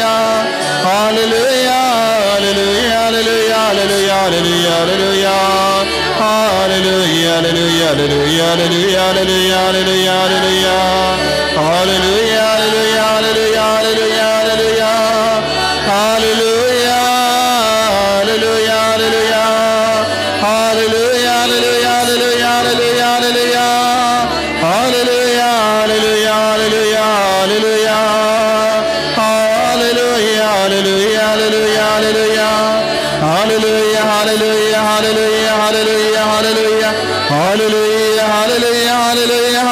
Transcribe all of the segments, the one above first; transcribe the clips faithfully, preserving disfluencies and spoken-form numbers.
Hallelujah, hallelujah, hallelujah, hallelujah, hallelujah, hallelujah. Hallelujah, hallelujah, hallelujah, hallelujah, hallelujah, hallelujah. Hallelujah, hallelujah, hallelujah, hallelujah, hallelujah. Hallelujah, hallelujah, hallelujah. Hallelujah, hallelujah, hallelujah, hallelujah, hallelujah. Hallelujah, hallelujah, hallelujah, hallelujah. Hallelujah.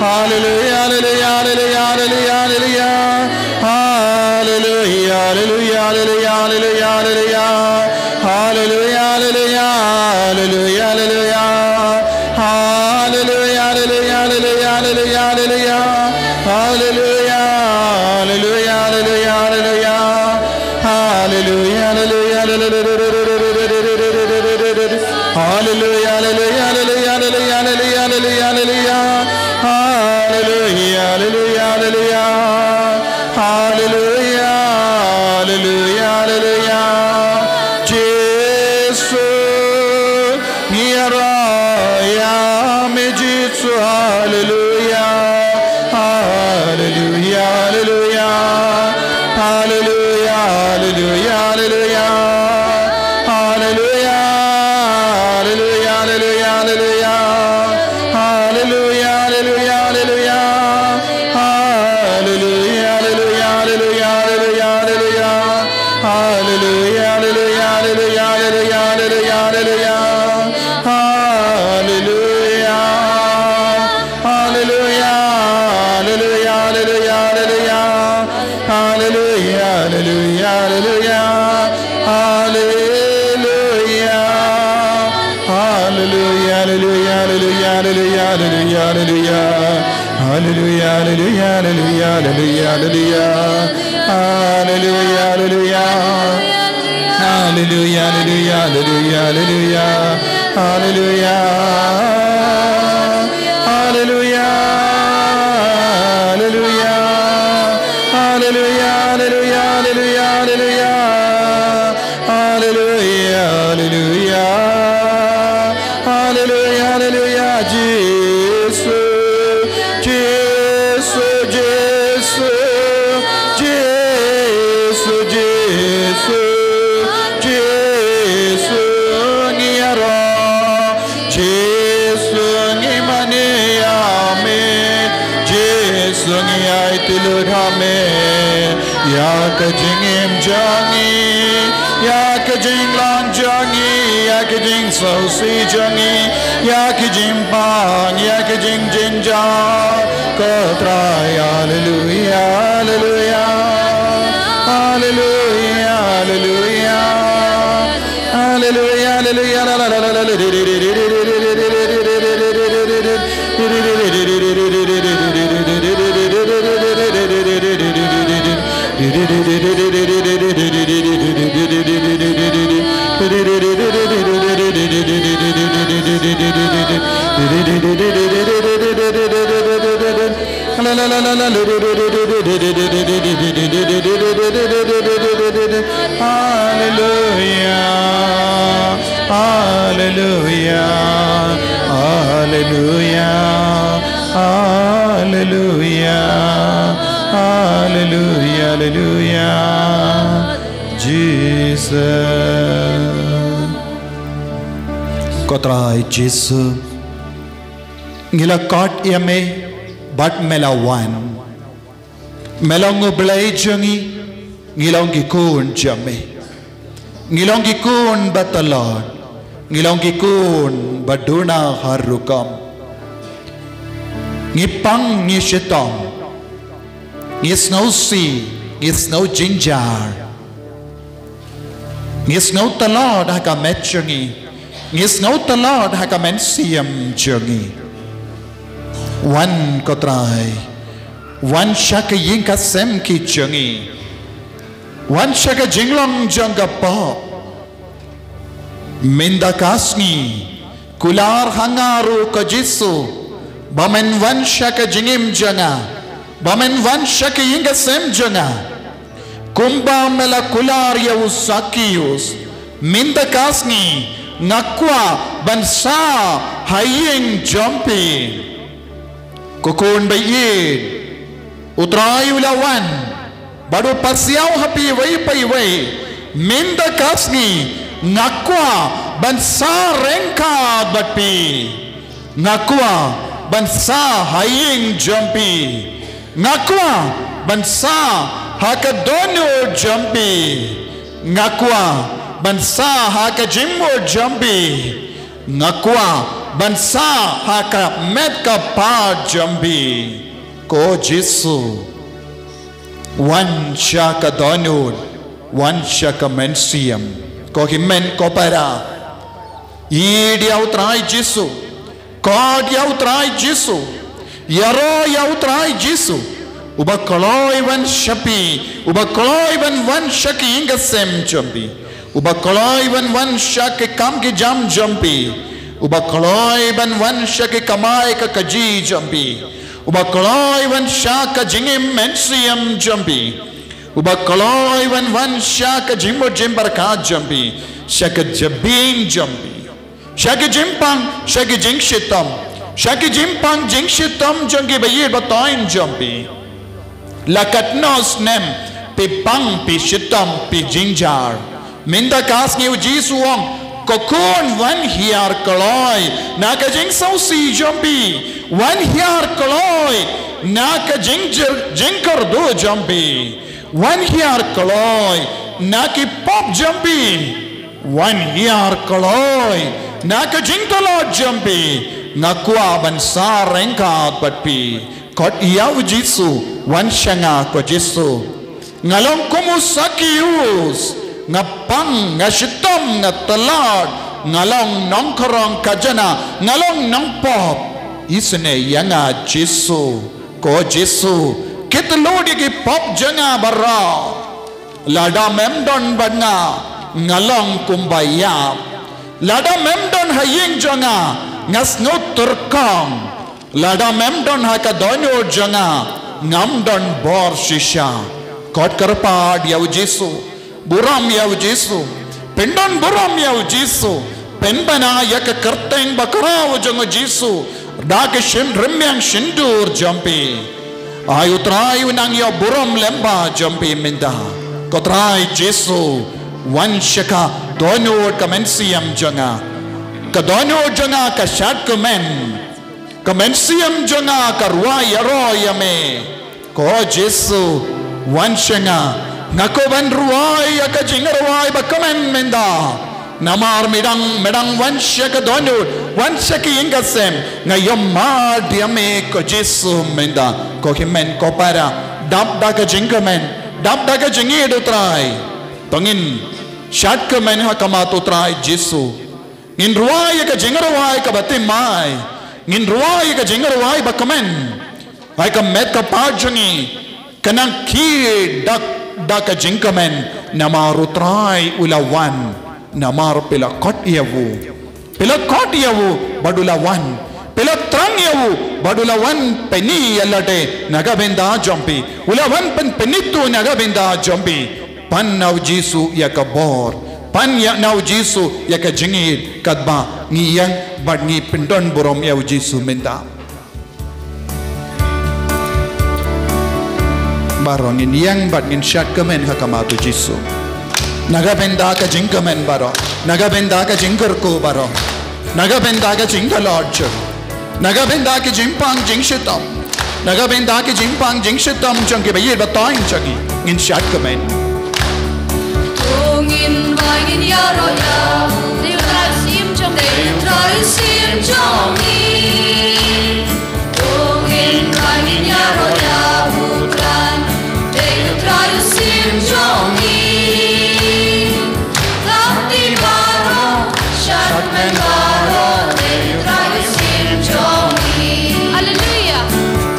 Hallelujah, hallelujah, hallelujah, hallelujah, hallelujah. Hallelujah, hallelujah, hallelujah, hallelujah, hallelujah, hallelujah. Hallelujah, hallelujah, hallelujah. Hallelujah, hallelujah, hallelujah, hallelujah, hallelujah. Hallelujah, hallelujah, hallelujah, hallelujah. Hallelujah, hallelujah, hallelujah, hallelujah. Hallelujah, hallelujah, hallelujah, hallelujah, hallelujah, hallelujah. Hallelujah, hallelujah, hallelujah. Hallelujah, hallelujah, hallelujah, hallelujah. Jisu, ngi ïaroh ïa me Jisu, hallelujah. Hallelujah, hallelujah. Hallelujah, hallelujah, hallelujah. Hallelujah, hallelujah, hallelujah, hallelujah. Hallelujah, hallelujah, hallelujah. Hallelujah, hallelujah, hallelujah, hallelujah, hallelujah. Hallelujah, hallelujah, hallelujah, hallelujah, hallelujah. Hallelujah. Hallelujah, hallelujah, hallelujah, hallelujah. Hallelujah, hallelujah, hallelujah. Hallelujah. Hallelujah, hallelujah, hallelujah, hallelujah, hallelujah, hallelujah. Hallelujah, hallelujah, hallelujah, hallelujah, hallelujah. Hallelujah, hallelujah. Hallelujah, hallelujah, hallelujah, hallelujah. Hallelujah. Hallelujah, hallelujah. Hallelujah, hallelujah, hallelujah, hallelujah. Hallelujah, hallelujah. Hallelujah, hallelujah, Jisu, Jisu, Jisu, Jisu, Jisu, Jisu, ngi ïaroh, Jisu, ngi mane ïa me, Jisu, ngi aiti lut ha me. Ïa ka jingim jong ngi, ïa ka jinglong jong ngi, ïa ka jingsngewsih jong ngi, ïa ka jingpang, ïa ka jingjynjar. Ko Trai, haleluya, haleluya. Haleluya, haleluya. Haleluya, haleluya. La, la, la, la, la, la. Hallelujah, hallelujah, hallelujah, hallelujah, hallelujah, hallelujah, Jesus. Ko Trai Jisu, ngi la khot ïa me, bad me la wan. Me long U Blei jong ngi, ngi long ki khun jong me. Ngi long ki khun ba tlot, ngi long ki khun ba duna ha rukom. Ngi pang, ngi shitom, ngi sngewsih, ngi sngewjynjar. Ngi sngew tlot ha ka met jong ngi. Ngi sngew tlot ha ka mynsiem jong ngi. Wan ko Trai. Wan sha ka ïing ka sem ki jong ngi. Wan sha ka jinglong jong ka pop. Mynta ka sngi, kular ha nga ruh ko Jisu, ba men wan sha ka jingim jong nga, ba men wan sha ka ïing ka sem jong nga. Kumba me la kular ïa u Sakius, mynta ka sngi, Nga kwah ban sah ha ïing jong phi. Ko khun ba ïeit, U Trai u la wan bad u pasiaw ha phi iwei pa iwei. Mynta ka sngi nga kwah ban sah ryngkat bad phi. Nga kwah ban sah ha ïing jong phi. Nga kwah ban sah ha ka dohnud jong phi. Nga kwah ban sah ha ka jingmut jong phi. Nga kwah ban sah ha ka met ka phad jong phi. Ko Jisu, wan sha ka dohnud, wan sha ka mynsiem. Ko hynmen ko para, ïeit ïa U Trai Jisu. Khot ïa U Trai Jisu. Ïaroh ïa U Trai Jisu. Uba kloi ban wan sha phi, uba kloi ban wan sha ki ïing ki sem jong phi, uba kloi ban wan sha ki kam ki jam jong phi, uba kloi ban wan sha ki kamai ka kajih jong phi, uba kloi ban wan sha ka jingim mynsiem jong phi, uba kloi ban wan sha ka jingmut jingpyrkhat jong phi, sha ka jabieng jong phi, sha ki jingpang, sha ki jingshitom, sha ki jingpang jingshitom jong ki ba ïeit ba thoiñ jong phi. La katno snem phi pang, phi shitom, phi jynjar. Mynta ka sngi U Jisu u ong, ko khun, wan hiar kloi na ka jingsngewsih jong phi, wan hiar kloi na ka jingjyr-, jingkyrduh jong phi, wan hiar kloi na ki pop jong phi, wan hiar kloi na ka jingtlot jong phi. Nga kwah ban sah ryngkat bad phi. Khot ïa U Jisu, wan sha nga ko Jisu. Nga long kum u Sakius, nga pang, nga shitom, nga tlot, nga long nongkhrong khajana, nga long nongpop. Isynei ïa nga Jisu, ko Jisu, khie tylli ïa ki pop jong nga baroh. Lada mem don bad nga, nga long kumba ïap. Lada mem don ha ïing jong nga, nga sngewtyrkhong. Lada mem don ha ka dohnud jong nga, ngam don bor shisha. Khot kyrpad ïa U Jisu. Burom ïa U Jisu. Pyndon burom ïa U Jisu. Pynbna ïa ka kyrteng bakhraw jong U Jisu da ka shin rymmiang shyntur jong phi. Ai U Trai u nang ïoh burom lem bad jong phi mynta. Ko Trai Jisu, wan sha ka dohnud ka mynsiem jong nga. Ka dohnud jong nga ka shad kmen. Ka mynsiem jong nga ka rwai ïaroh ïa me. Ko Jisu, wan sha nga. Nga kwah ban rwai ïa ka jingrwai ba kmen mynta. Namar me dang, me dang wan sha ka dohnud, wan sha ki ïing ki sem. Nga ïohmad ïa me ko Jisu mynta. Ko hynmen ko para, dap da ka jingkmen, dap da ka jingïeit U Trai. To ngin shad kmen ha khmat U Trai Jisu. Ngin rwai ïa ka jingrwai kaba thymmai. Ngin rwai ïa ka jingrwai ba kmen. Ai ka met ka phad jong ngi ka nang khie da, da ka jingkmen, namar U Trai u la wan, namar phi la khot ïa u. Phi la khot ïa u bad u la wan. Phi la thrang ïa u bad u la wan pyni ïa lade na ka bynta jong phi. U la wan pyn, pynithuh na ka bynta jong phi. Pan na U Jisu ïa ka bor. Pan ïa na U Jisu ïa ka jingïeit, katba ngi ïeng bad ngi pyndon burom ïa U Jisu mynta. Baroh ngin ïeng bad ngin shad kmen ha khmat U Jisu. Na ka bynta ka jingkmen baroh. Na ka bynta ka jingkyrkhu baroh. Na ka bynta ka jingtlot jong. Na ka bynta ka jingpang jingshitom. Na ka bynta ka jingpang jingshitom jong ki ba ïeit ba thoiñ jong ngi. Ngin shad kmen. To ngin bai ngin ïaroh ïa u Trai u Syiem jong ngi. Trai u Syiem jong ngi. To ngin bai ngin ïaroh ïa u Trai. Trai u Syiem jong ngi. Lynti baroh, shad kmen baroh, Trai u Syiem jong ngi. Haleluia.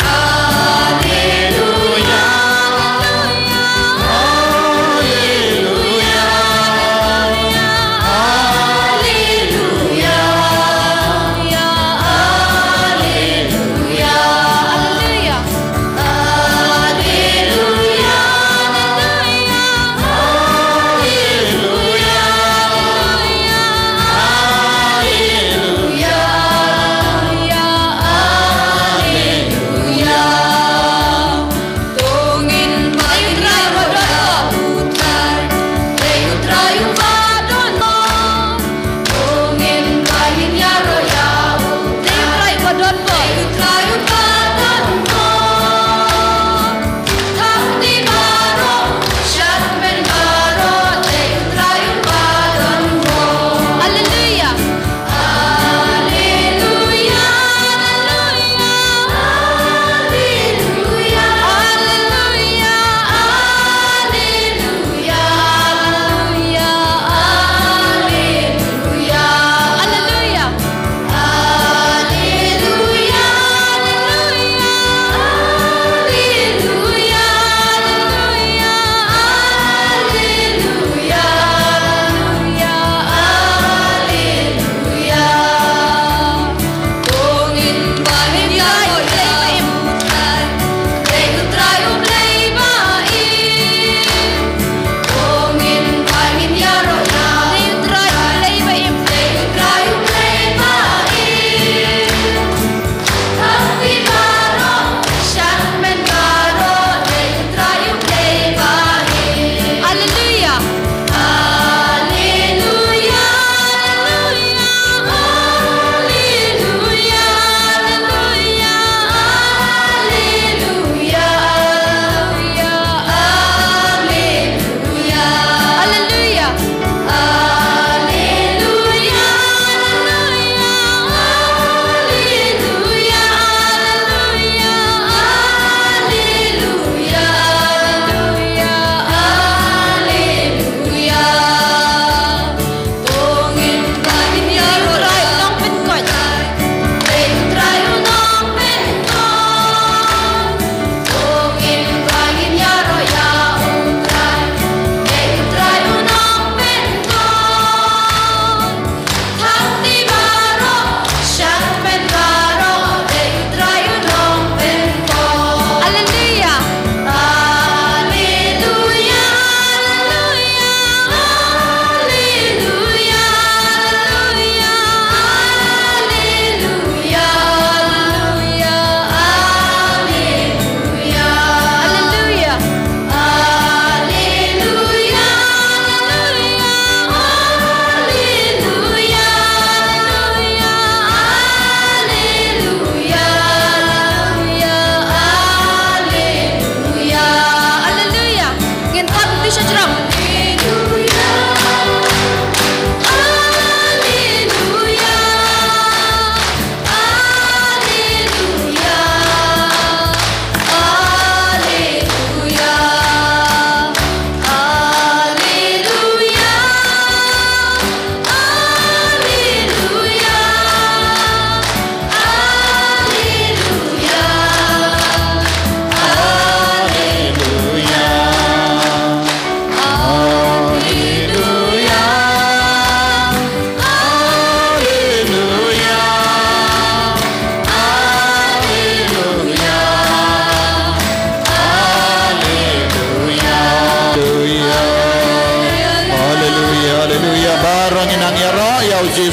Haleluia. Haleluia. Haleluia.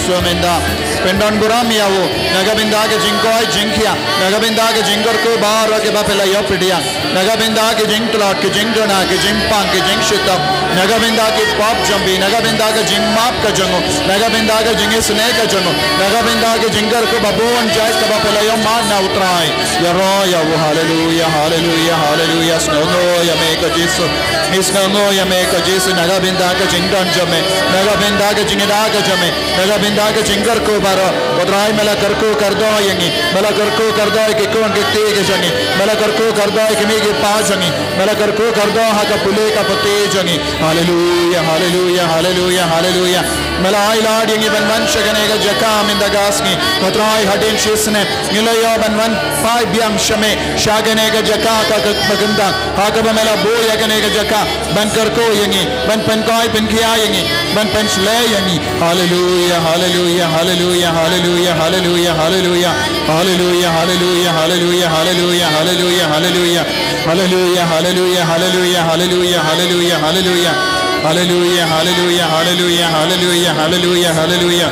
Mynta pyndon burom ïa u na ka bynta ka jingkoit jingkhiah, na ka bynta ka jingkyrkhu baroh kiba phi la ïoh pdiang, na ka bynta ka jingtlot, ka jingduna, ka jingpang, ka jingshitom, na ka bynta ki pop jong phi, na ka bynta ka jingmap ka jong u, na ka bynta ka jingisynei ka jong u, na ka bynta ka jingkyrkhu ba bun jait kaba phi la ïoh mad na u Trai. Ïaroh ïa u. Haleluia, haleluia, haleluia. Sngewnguh ïa me ko Jisu. Ngi sngewnguh ïa me ko Jisu na ka bynta ka jingdon jong me, na ka bynta ka jingïada ka jong me, na ka bynta ka jingkyrkhu baroh. Ko Trai, me la kyrkhu kyrdoh ïa ngi, me la kyrkhu kyrdoh ïa ki khun ki kti ki jong ngi, me la kyrkhu kyrdoh ïa ki kmie ki kpa jong ngi, me la kyrkhu kyrdoh ha ka pule ka puthi jong ngi. Haleluia, haleluia, haleluia, haleluia. Me la ai lad ïa ngi ban wan sha kane ka jaka mynta ka sngi. Ko Trai, hadien shisnem ngi la ïoh ban wan phai biang sha me sha kane ka jaka ka, ka, ka kyntang ha kaba me la buh ïa kane ka jaka ban kyrkhu ïa ngi, ban pynkoit pynkhiah ïa ngi, ban pynshlei ïa ngi. Haleluia, haleluia, haleluia, haleluia, haleluia, haleluia. Haleluia, haleluia, haleluia, haleluia, haleluia, haleluia. Haleluia, haleluia, haleluia, haleluia, haleluia, haleluia. Haleluia, haleluia, haleluia, haleluia, haleluia, haleluia.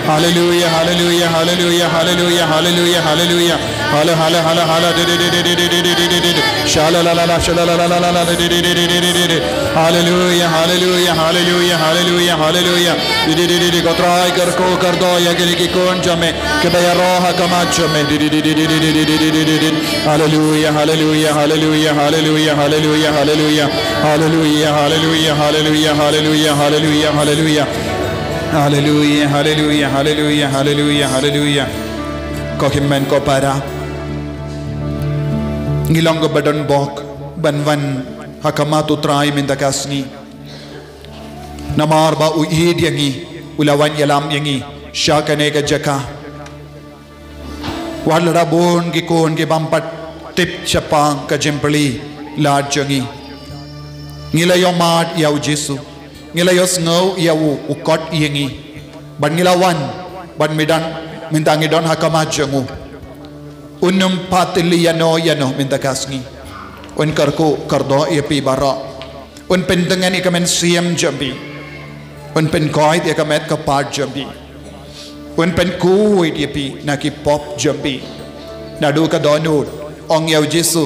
Haleluia, haleluia, haleluia, haleluia, haleluia, haleluia. Hala, hala, hala, hala. Shala, la, la, la, shala, la, la, la, la, la. Haleluia, haleluia, haleluia, haleluia, haleluia. Di, di, di, di, di, ko Trai, kyrkhu kyrdoh ïa kine ki khun jong me kiba ïaroh ha khmat jong me. Di, di, di, di, di, di, di, di, di, di, di, di. Haleluia, haleluia, haleluia, haleluia, haleluia, haleluia. Haleluia, haleluia, haleluia, haleluia, haleluia, haleluia. Haleluia, haleluia, haleluia, haleluia, haleluia. Ko hynmen ko para, ngi long kaba don bok ban wan ha khmat u Trai mynta ka sngi. Namar ba u ïeit ïa ngi, u la wan ïalam ïa ngi sha kane ka jaka. Wat la da bun ki khun ki bym pat tip shaphang ka jingplie lad jong ngi, ngi la ïoh mad ïa u Jisu. Ngi la ïohsngew ïa u, u khot ïa ngi. Bad ngi la wan, bad mynta, mynta ngi don ha khmat jong u. Un ym pat tylli ïano ïano mynta ka sngi. Un kyrkhu kyrdoh ïa phi baroh. Un pyntngen ïa ka mynsiem jong phi. Un pynkoit ïa ka met ka phad jong phi. Un pynkhuid ïa phi na ki pop jong phi. Naduh ka dohnud, ong ïa u Jisu,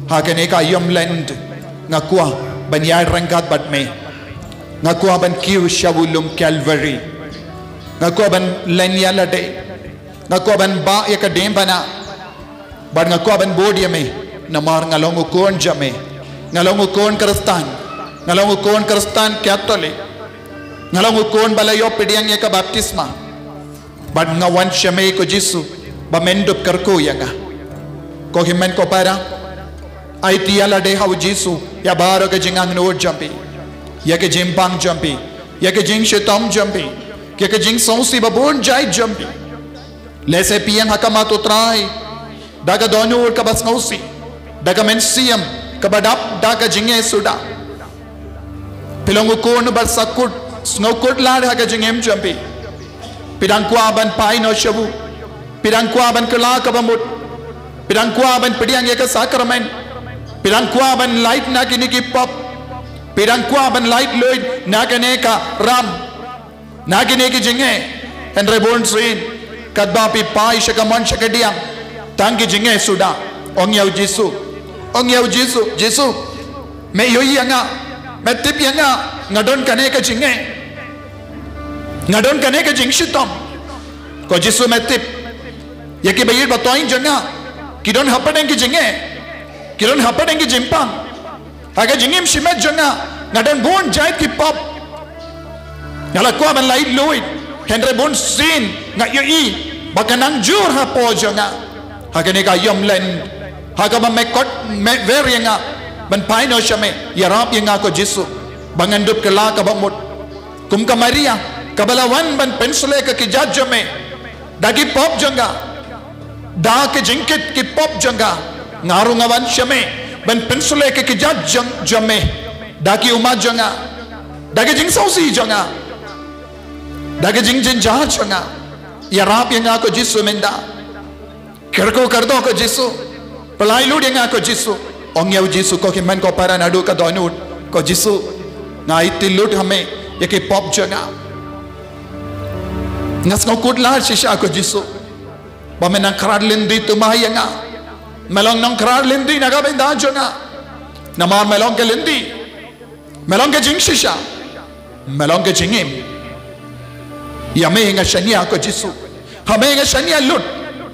ha kane ka ïom Lent, nga kwah ban ïaid ryngkat bad me. Nga kwah ban kiew sha u lum Calvary. Nga kwah ban len ïa lade. Nga kwah ban bah ïa ka diengphna. Bad nga kwah ban bud ïa me, namar nga long u khun jong me. Nga long u khun Khristan. Nga long u khun Khristan Katholik. Nga long u khun ba la ïoh pdiang ïa ka baptisma. Bad nga wan sha me ko Jisu, ba men dup kyrkhu ïa nga. Ko hynmen ko para, aiti ïa lade ha u Jisu ïa baroh ka jingangnud jong phi, ïa ka jingpang jong phi, ïa ka jingshitom jong phi, ïa ka jingsngewsih ba bun jait jong phi. Lehse phi ïeng ha khmat u Trai da ka dohnud kaba sngewsih, da ka mynsiem kaba dap da ka jingeh suda. Phi long u khun uba sa kut, sngewkut lad ha ka jingim jong phi. Phi dang kwah ban phai noh sha u. Phi dang kwah ban kylla kaba mut. Phi dang kwah ban pdiang ïa ka sakramen. Phi dang kwah ban lait na kine ki pop. Phi dang kwah ban lait luid na kane ka ram, na kine ki jingeh. Hynrei bun sien, katba phi phai sha ka mon sha ka diang, tang ki jingeh suda. Ong ïa u Jisu. Ong ïa u Jisu, Jisu, me ïohi ïa nga, me tip ïa nga, nga don kane ka jingeh. Nga don kane ka jingshitom. Ko Jisu, me tip ïa ki baieit bathoh jong nga, ki don hapdeng ki jingeh, ki don hapdeng ki jingpang. Ha ka jingim shimet jong nga, nga don bun jait ki pop. Nga la kwah ban lait luid, hynrei bun sien nga ïohi ba ka nang jur hapoh jong nga. Ha kane ka ïom Lent, ha kaba me khot, me wer ïa nga ban phai noh sha me, ïarap ïa nga ko Jisu, ba ngan dup kylla kaba mut. Kum ka Maria, kaba la wan ban pynshlei ka kjat jong me da ki pop jong nga. Da ka jingkit ki pop jong nga, nga ruh nga wan sha me ban pynshlei ka kjat jong, jong me. Da ki ummat jong nga, da ka jingsngewsih jong nga, da ka jingjynjar jong nga. Ïarap ïa nga ko Jisu mynta. Kyrkhu kyrdoh ko Jisu. Pyllait lut ïa nga ko Jisu. Ong ïa u Jisu, ko hynmen ko para, naduh ka dohnud, ko Jisu, nga aiti lut ha me ïa ki pop jong nga. Nga sngewkhuslai shisha ko Jisu ba me nang khrat lynti thymmai ïa nga. Me long nongkhrat lynti na ka bynta jong nga. Namar me long ka lynti, me long ka jingshisha, me long ka jingim. Ïa me nga shaniah ko Jisu. Ha me nga shaniah lut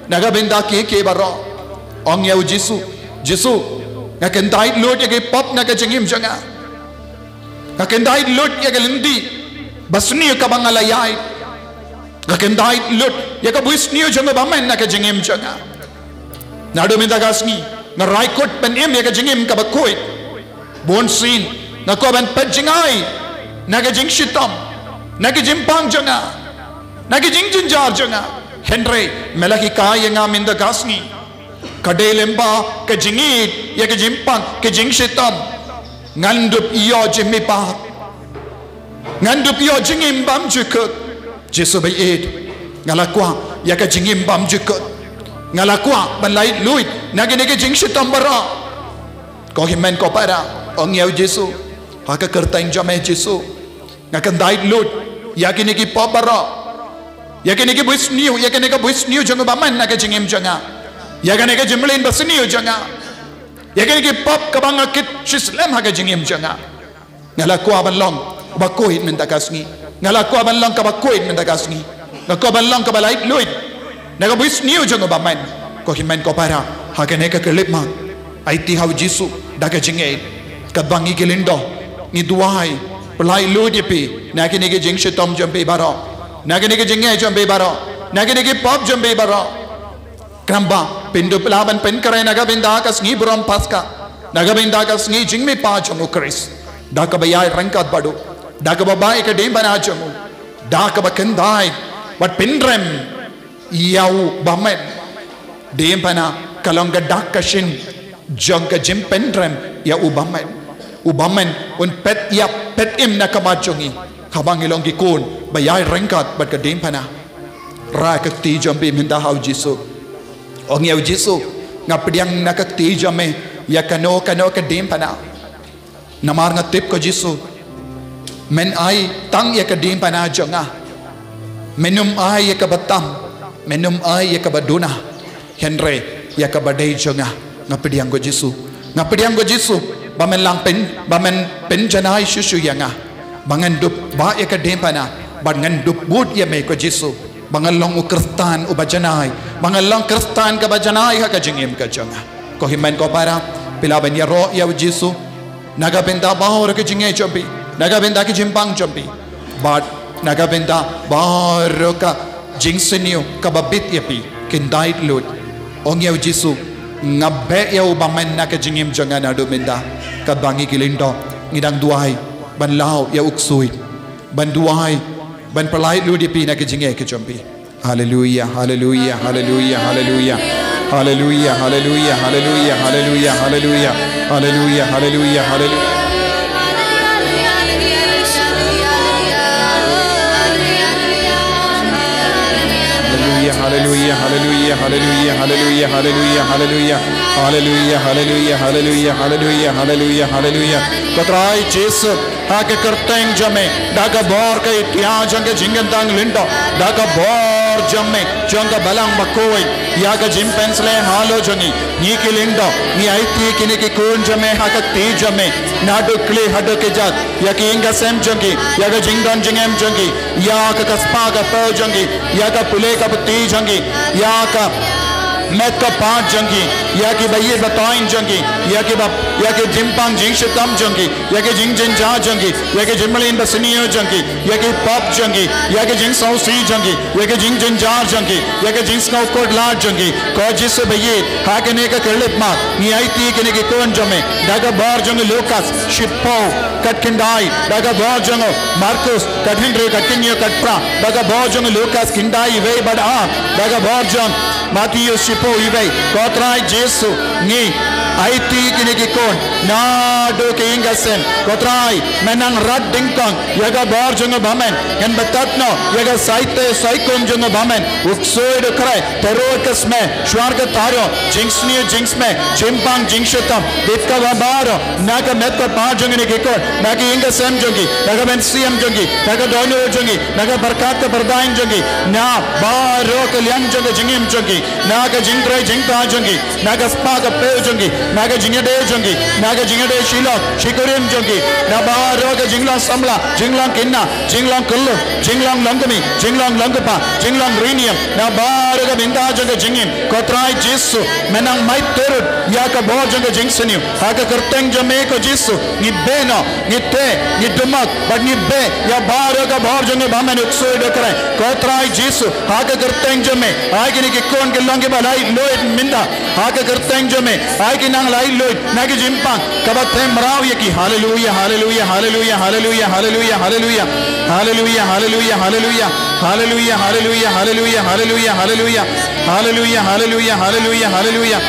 na ka bynta kiei kiei baroh. Ong ïa u Jisu, Jisu, nga kyntait lut ïa ki pop na ka jingim jong nga. Nga kyntait lut ïa ka lynti basniew kaba nga la ïaid. Nga kyntait lut ïa ka bunsniew jong u bymman na ka jingim jong nga. Naduh mynta ka sngi nga rai kut ban im ïa ka jingim kaba khuid. Bunsien nga kwah ban peit jngai na ka jingshitom, na ka jingpang jong nga, na ka jingjynjar jong nga. Hynrei me la hikai ïa nga mynta ka sngi. Ka dei lyngba ka jingïeit ïa ka jingpang, ka jingshitom, ngan dup ïoh jingmihpat, ngan dup ïoh jingim bymjukut. Jisu baieit, nga la kwah ïa ka jingim bymjukut. Nga la kwah ban lait luid na kine ki jingshitom baroh. Ko hynmen ko para, ong ïa u Jisu ha ka kyrteng jong me Jisu. Nga kyntait lut ïa kine ki pop baroh, ïa kine ki bunsniew, ïa kine ki bunsniew jong u bymman na ka jingim jong nga, ïa kane ka jingmlien basniew jong nga, ïa kine ki pop kaba nga kit shislem ha ka jingim jong nga. Nga la kwah ban long uba khuid mynta ka sngi. Nga la kwah ban long kaba khuid mynta ka sngi. Nga kwah ban long kaba lait luid na ka bunsniew jong u bymman. Ko hynmen ko para, ha kane ka khyllipmat, aiti ha u Jisu da ka jingïeit. Katba ngi ki lyngdoh ngi duwai, pyllait luid ïa phi na kine ki jingshitom jong phi baroh, na kine ki jingeh jong phi baroh, na kine ki pop jong phi baroh. Khnang ba phin dup lah ban pynkhreh na ka bynta ka sngi burom Paskha, na ka bynta ka sngi jingmihpat jong u Khrist, da kaba ïaid ryngkat bad u, da kaba bah ïa ka diengphna jong u, da kaba kyntait bad pynrem ïa u bymman. Diengphna ka long ka dak ka shin jong ka jingpynrem ïa u bymman. U bymman un peit ïap peit im na ka mat jong ngi haba ngi long ki khun ba ïaid ryngkat bad ka diengphna. Rah ka kti jong phi mynta ha u Jisu. Ong ïa u Jisu, nga pdiang na ka kti jong me ïa kano kano ka diengphna. Namar nga tip ko Jisu, men ai tang ïa ka diengphna jong nga. Men ym ai ïa kaba tam, men ym ai ïa kaba duna. Hynrei ïa kaba dei jong nga, nga pdiang ko Jisu. Nga pdiang ko Jisu ba men lah pyn, ba men pynjanai shuh shuh ïa nga, ba ngan dup bah ïa ka diengphna, bad ngan dup bud ïa me ko Jisu, ba ngan long u Khristan uba janai, ba ngan long Khristan kaba janai ha ka jingim ka jong nga. Ko hynmen ko para, phi lah ban ïaroh ïa u Jisu na ka bynta baroh ka jingeh jong phi, na ka bynta ka jingpang jong phi, bad na ka bynta baroh ka jingsniew kaba bit ïa phi. Kyntait lut, ong ïa u Jisu, nga beh ïa u bymman na ka jingim jong nga naduh mynta. Katba ngi ki lyngdoh ngi dang duwai ban law ïa u ksuid, ban duwai ban pyllait lut ïa phi na ka jingeh ka jong phi. Haleluia, haleluia, haleluia, haleluia. Haleluia, haleluia, haleluia, haleluia, haleluia. Haleluia, haleluia, haleluia. Haleluia, haleluia, haleluia, haleluia, haleluia, haleluia. Haleluia, haleluia, haleluia, haleluia, haleluia, haleluia. Ko Trai Jisu, ha ka kyrteng jong me, da ka bor ka ïaid jong ka jingkyntang lyngdoh, da ka bor jong me, jong ka Balang Bakhuid, ïa ka jingpynshlei halor jong ngi, ngi ki lyngdoh, ngi aiti kine ki khun jong me ha ka kti jong me, naduh khlieh haduh kjat, ïa ki ïing ki sem jong ki, ïa ka jingdon jingem jong ki, ïa ka, ka spah ka phew jong ki, ïa ka pule ka puthi jong ki, ïa ka met ka phad jong ki, ïa ki ba ïeit ba thoiñ jong ki, ïa ki ba, ïa ki jingpang jingshitom jong ki, ïa ki jingjynjar jong ki, ïa ki jingmlien basniew jong ki, ïa ki pop jong ki, ïa ki jingsngewsih jong ki, ïa ki jingjynjar jong ki, ïa ki jingsngewkhuslai jong ki. Ko Jisu baieit, ha kane ka khyllipmat ngi aiti kine ki khun jong me, da ka bor jong u Lukas shiphew, khatkhyndai, da ka bor jong u Markus khathynriew, khathynñiew, khatphra, da ka bor jong u Lukas khyndai, wei bad ar, da ka bor jong Mathaios shiphew uwei, ko Trai Jisu, ngi aiti kine ki khun naduh ki ïing ki sem. Ko Trai, men nang rat dyngkong ïa ka bor jong u Bamon. Ngan btad noh ïa ka saite saikum jong u Bamon. U ksuid u khreh, tyrut ka smet, shuar ka thaw, jingsniew jingsmet, jingpang jingshitom, bit kaba baroh na ka met ka par jong kine ki khun, na ka ïing ka sem jong ki, na ka mynsiem jong ki, na ka dohnud jong ki, na ka pyrkhat ka pyrdain jong ki, na baroh ka liang jong ka jingim jong ki, na ka jingtrei jingtah jong ki, na ka spah ka phew jong ki, na ka jingïadei jong ki, na ka jingïadei shilok shikurim jong ki, na baroh ka jinglong samla, jinglong khynnah, jinglong khyllung, jinglong longkmie, jinglong longkpa, jinglong rynïeng, na baroh ka bynta jong ka jingim. Ko Trai Jisu, men nang mait tyrut ïa ka bor jong ka jingsniew ha ka kyrteng jong me ko Jisu. Ngi beh noh, ngi teh, ngi dumat, bad ngi beh ïa baroh ka bor jong u Bamon u ksuid u khreh. Ko Trai Jisu, ha ka kyrteng jong me, ai kine ki khun ki long kiba laitluid mynta. Ha ka kyrteng jong me, ai ki nang laitluid na ki jingpang kaba them mraw ïa ki. Haleluia, haleluia, haleluia, haleluia, haleluia, haleluia. Haleluia, haleluia, haleluia. Haleluia, haleluia, haleluia, haleluia, haleluia. Haleluia, haleluia, haleluia, haleluia.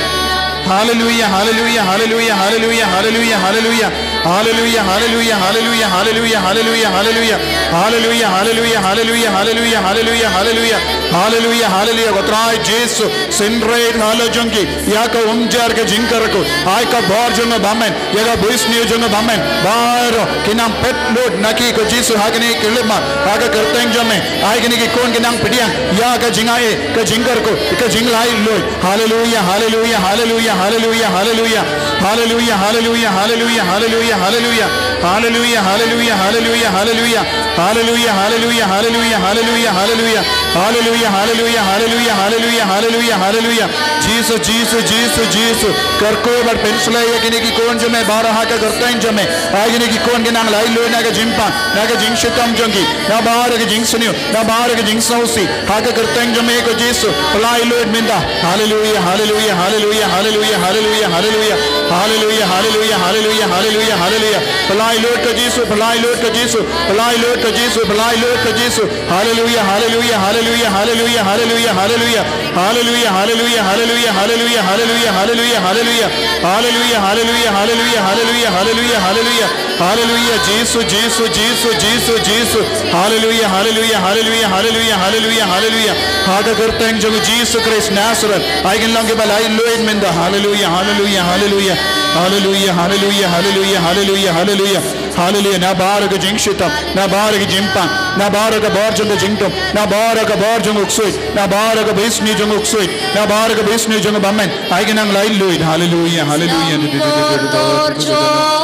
Haleluia, haleluia, haleluia, haleluia, haleluia, haleluia. Haleluia, haleluia, haleluia, haleluia, haleluia, haleluia. Haleluia, haleluia, haleluia, haleluia, haleluia, haleluia. Haleluia, haleluia. Ko Trai Jisu, synreit halor jong ki ïa ka umjer ka jingkyrkhu. Ai ka bor jong u Bamon, ïa ka buisniew jong u Bamon, baroh ki nang peit lut na ki ko Jisu ha kine ki lymar. Ha ka kyrteng jong me, ai kine ki khun ki nang pdiang ïa ka jingai, ka jingkyrkhu, ka jinglaitluid. Haleluia, haleluia, haleluia, haleluia, haleluia. Haleluia, haleluia, haleluia, haleluia, haleluia. Haleluia, haleluia, haleluia, haleluia. Haleluia, haleluia, haleluia, haleluia, haleluia. Haleluia, haleluia, haleluia, haleluia, haleluia, haleluia. Jisu, Jisu, Jisu, Jisu. Kyrkhu bad pynshlei ïa kine ki khun jong me baroh ha ka kyrteng jong me. Ai kine ki khun ki nang laitluid na ka jingpang, na ka jingshitom jong ki, na baroh ka jingsniew, na baroh ka jingsngewsih. Ha ka kyrteng jong me ko Jisu, pynlaitluid mynta. Haleluia, haleluia, haleluia, haleluia, haleluia. Haleluia, haleluia, haleluia, haleluia, haleluia. Pynlaitluid ko Jisu, pynlaitluid ko Jisu, pynlaitluid ko Jisu, pynlaitluid ko Jisu. Haleluia, haleluia, haleluia, haleluia, haleluia, haleluia. Haleluia, haleluia, haleluia, haleluia, haleluia, haleluia, haleluia. Haleluia, haleluia, haleluia, haleluia, haleluia, haleluia. Haleluia, Jisu, Jisu, Jisu, Jisu, Jisu. Haleluia, haleluia, haleluia, haleluia, haleluia, haleluia. Ha ka kyrteng jong u Jisu Khrist Nazareth, ai kin long kiba laitluid mynta. Haleluia, haleluia, haleluia. Haleluia, haleluia, haleluia, haleluia, haleluia. Haleluia, na baroh ka jingshitom, na baroh ka jingpang, na baroh ka bor jong ka jingdum, na baroh ka bor jong u ksuid, na baroh ka buisniew jong u ksuid, na baroh ka buisniew jong u bymman. Ai kin nang laitluid. Haleluia, haleluia. Bad Jesus,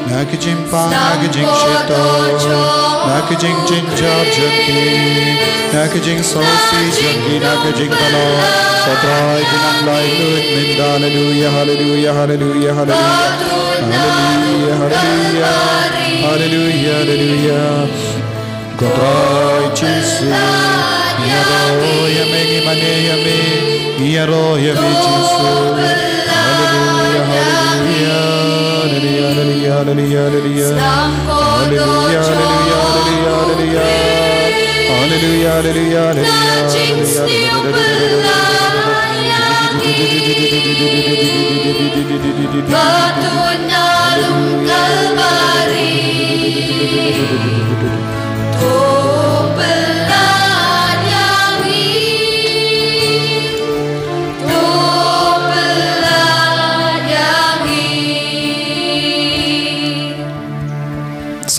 na ka jingpang, na ka jingshitom, na ka jingjynjar jong ki, na ka jingsngewsih jong ki, na ka jingpynlong, ko Trai, kin nang laitluid mynta. Haleluia, haleluia, haleluia, haleluia. Haleluia, haleluia. Haleluia, haleluia. Ko Trai Jisu, ngi ïaroh ïa me, ngi mane ïa me, ngi ïaroh ïa me Jisu. Haleluia, haleluia, haleluia, haleluia, haleluia. Haleluia, haleluia, haleluia, haleluia. Haleluia, haleluia, haleluia, haleluia.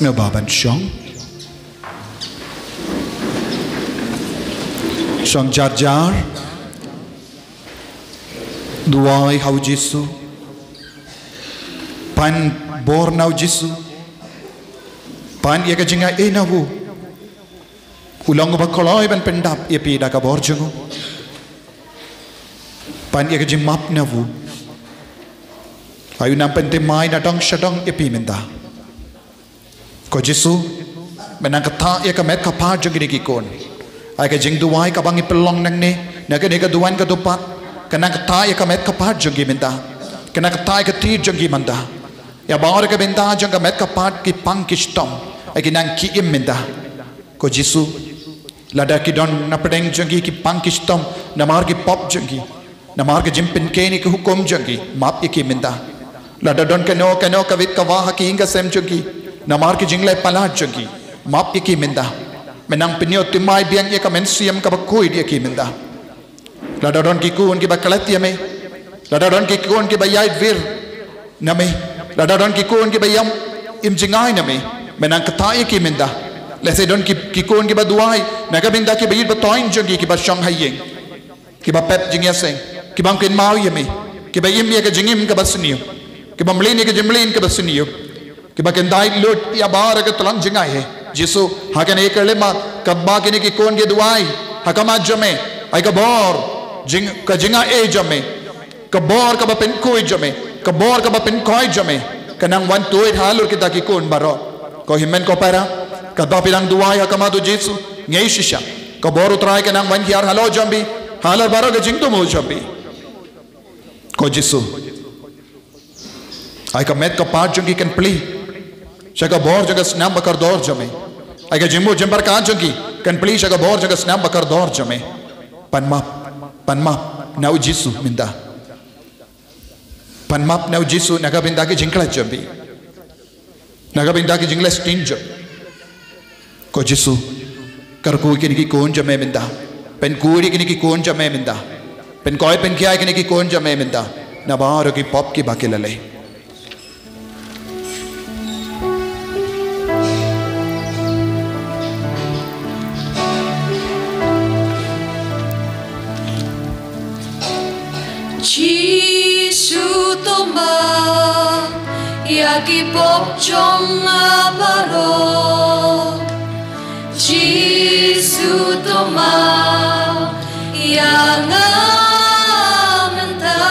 Nga ba ban shong. Shong jar jar. Duwai ha u Jisu. Pan bor na u Jisu. Pan ïa ka jingaiei na u. U long uba kloi ban pyndap ïa phi da ka bor jong u. Pan ïa ka jingmap na u. Ai u nang pynthymmai na dong sha dong ïa phi mynta. Ko Jisu, men nang ktah ïa ka met ka phad jong kine ki khun. Ai ka jingduwai kaba ngi pynlong nangne, na kane ka duwan ka dupat, ka nang ktah ïa ka met ka phad jong ki mynta. Ka nang ktah ïa ka tir jong ki mynta. Ïa baroh ka bynta jong ka met ka phad ki pang ki shitom, ai ki nang ki im mynta. Ko Jisu, lada ki don na pdeng jong ki ki pang ki shitom, namar ki pop jong ki. Namar ka jingpynkhein ïa ki hukum jong ki, map ïa ki mynta. Lada don kano kano ka wit ka wah ha ki ïing ka sem jong ki, namar ka jingleh palat jong ki, map ïa ki mynta. Men nang pynïoh thymmai biang ïa ka mynsiem kaba khuid ïa ki mynta. Lada don ki khun kiba klet ïa me, lada don ki khun kiba ïaid wir na me, lada don ki khun kiba ïam im jngai na me, men nang ktah ïa ki mynta. Lehse don ki, ki khun kiba duwai na ka bynta ki baieit batoiñ jong ki kiba shong ha ïing, kiba pep jingïaseng, kiba kynmaw ïa me, kiba im ïa ka jingim kaba sniew, kiba mlien ïa ka jingmlien kaba sniew, kiba kyndait lut ïa baroh ka tlang jngai. He Jisu, ha kane ka lima kaba kine ki khun ki duwai ha khmat jong me, ai ka bor jing, ka jingaiei jong me, ka bor kaba pynkhuid jong me, ka bor kaba pynkhuid jong me, ka nang wan tuid halor kita ki khun baroh. Ko hynmen ko para, kaba phi dang duwai ha khmat u Jisu, ngeit shisha ka bor u Trai ka nang wan hiar halor jong phi, halor baroh ka jingthmu jong phi. Ko Jisu, ai ka met ka phad jong ki kan plie sha ka bor jong ka snam ba kordor jong me. Ai ka jingmut jingpyrkhat jong ki kan plie sha ka bor jong ka snam ba kordor jong me. Pan map, pan map na u Jisu mynta. Pan map na u Jisu na ka bynta ki jingkhlaiñ jong phi, na ka bynta ki jingleh sting jong. Ko Jisu, kyrkhu ïa kine ki khun jong me mynta. Pynkhuid ïa kine ki khun jong me mynta. Pynkhuid pynkhia ïa kine ki khun jong me mynta na baroh ki pop kiba ki la leh. Jisu, to map ïa ki pop jong nga baroh. Jisu, to map ïa nga mynta.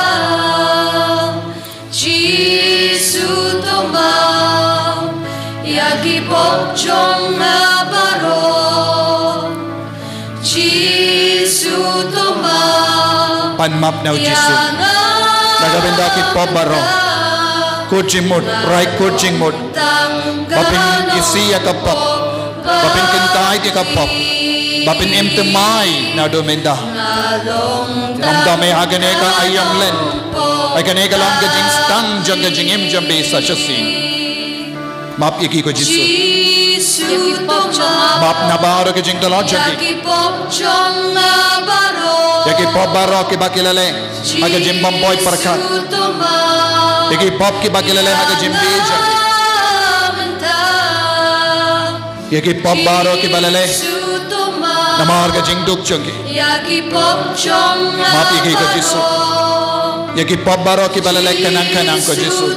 Jisu, to map ïa ki pop jong nga baroh. Jisu, to map. Pan map na u Jisu na ka bynta ki pop baroh. Kut jingmut, rai kut jingmut. Ba phin isih ïa ka pop, ba phin kyntait ïa ka pop, ba phin im thymmai naduh mynta. Ong da me ha kane ka aïom lent, ha kane ka long ka jingstang jong ka jingim jong phi sa shisien. Map ïa ki ko Jisu. Map na baroh ki jingtlot jong ki. Ïa ki pop baroh kiba ki la leh ha ka jingbym poi pyrkhat. Ïa ki pop kiba ki la leh ha ka jingbieit jong ki. Ïa ki pop baroh kiba la leh namar ka jingduk jong ki. Map ïa ki ko Jisu. Ïa ki pop baroh kiba la leh khnang khnang ko Jisu.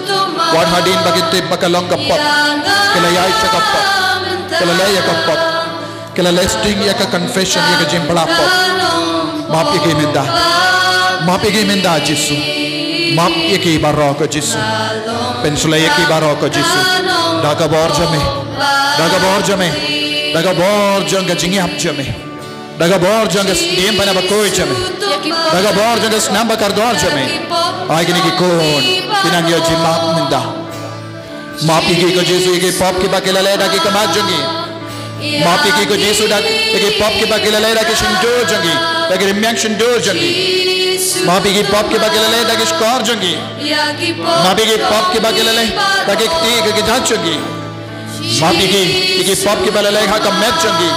Wat hadien ba ki tip ba ka long ka pop, ki la ïaid sha ka pop, ki la leh ïa ka pop, ki la leh sting ïa ka confession, ïa ka jingphla pop. Map ïa ki mynta. Map ïa ki mynta Jisu. Map ïa ki baroh ko Jisu. Pynshlei ïa ki baroh ko Jisu da ka bor jong me, da ka bor jong me, da ka bor jong ka jingïap jong me, da ka bor jong ka sdien pana bakhuid jong me, da ka bor jong ka snam bakordor jong me. Ai kine ki khun ki nang ïoh jingmap mynta. Map ïa ki ko Jisu ïa ki pop kiba ki la leh da ki khmat jong ki. Map ïa ki ko Jisu da ïa ki pop kiba ki la leh da ki shyntur jong ki, da ki rmiang shyntur jong ki. Map ïa ki pop kiba ki la leh da ki shkor jong ki. Map ïa ki pop kiba ki la leh da ki kti ki kjat jong ki. Map ïa ki, ïa ki pop kiba la leh ha ka met jong ki.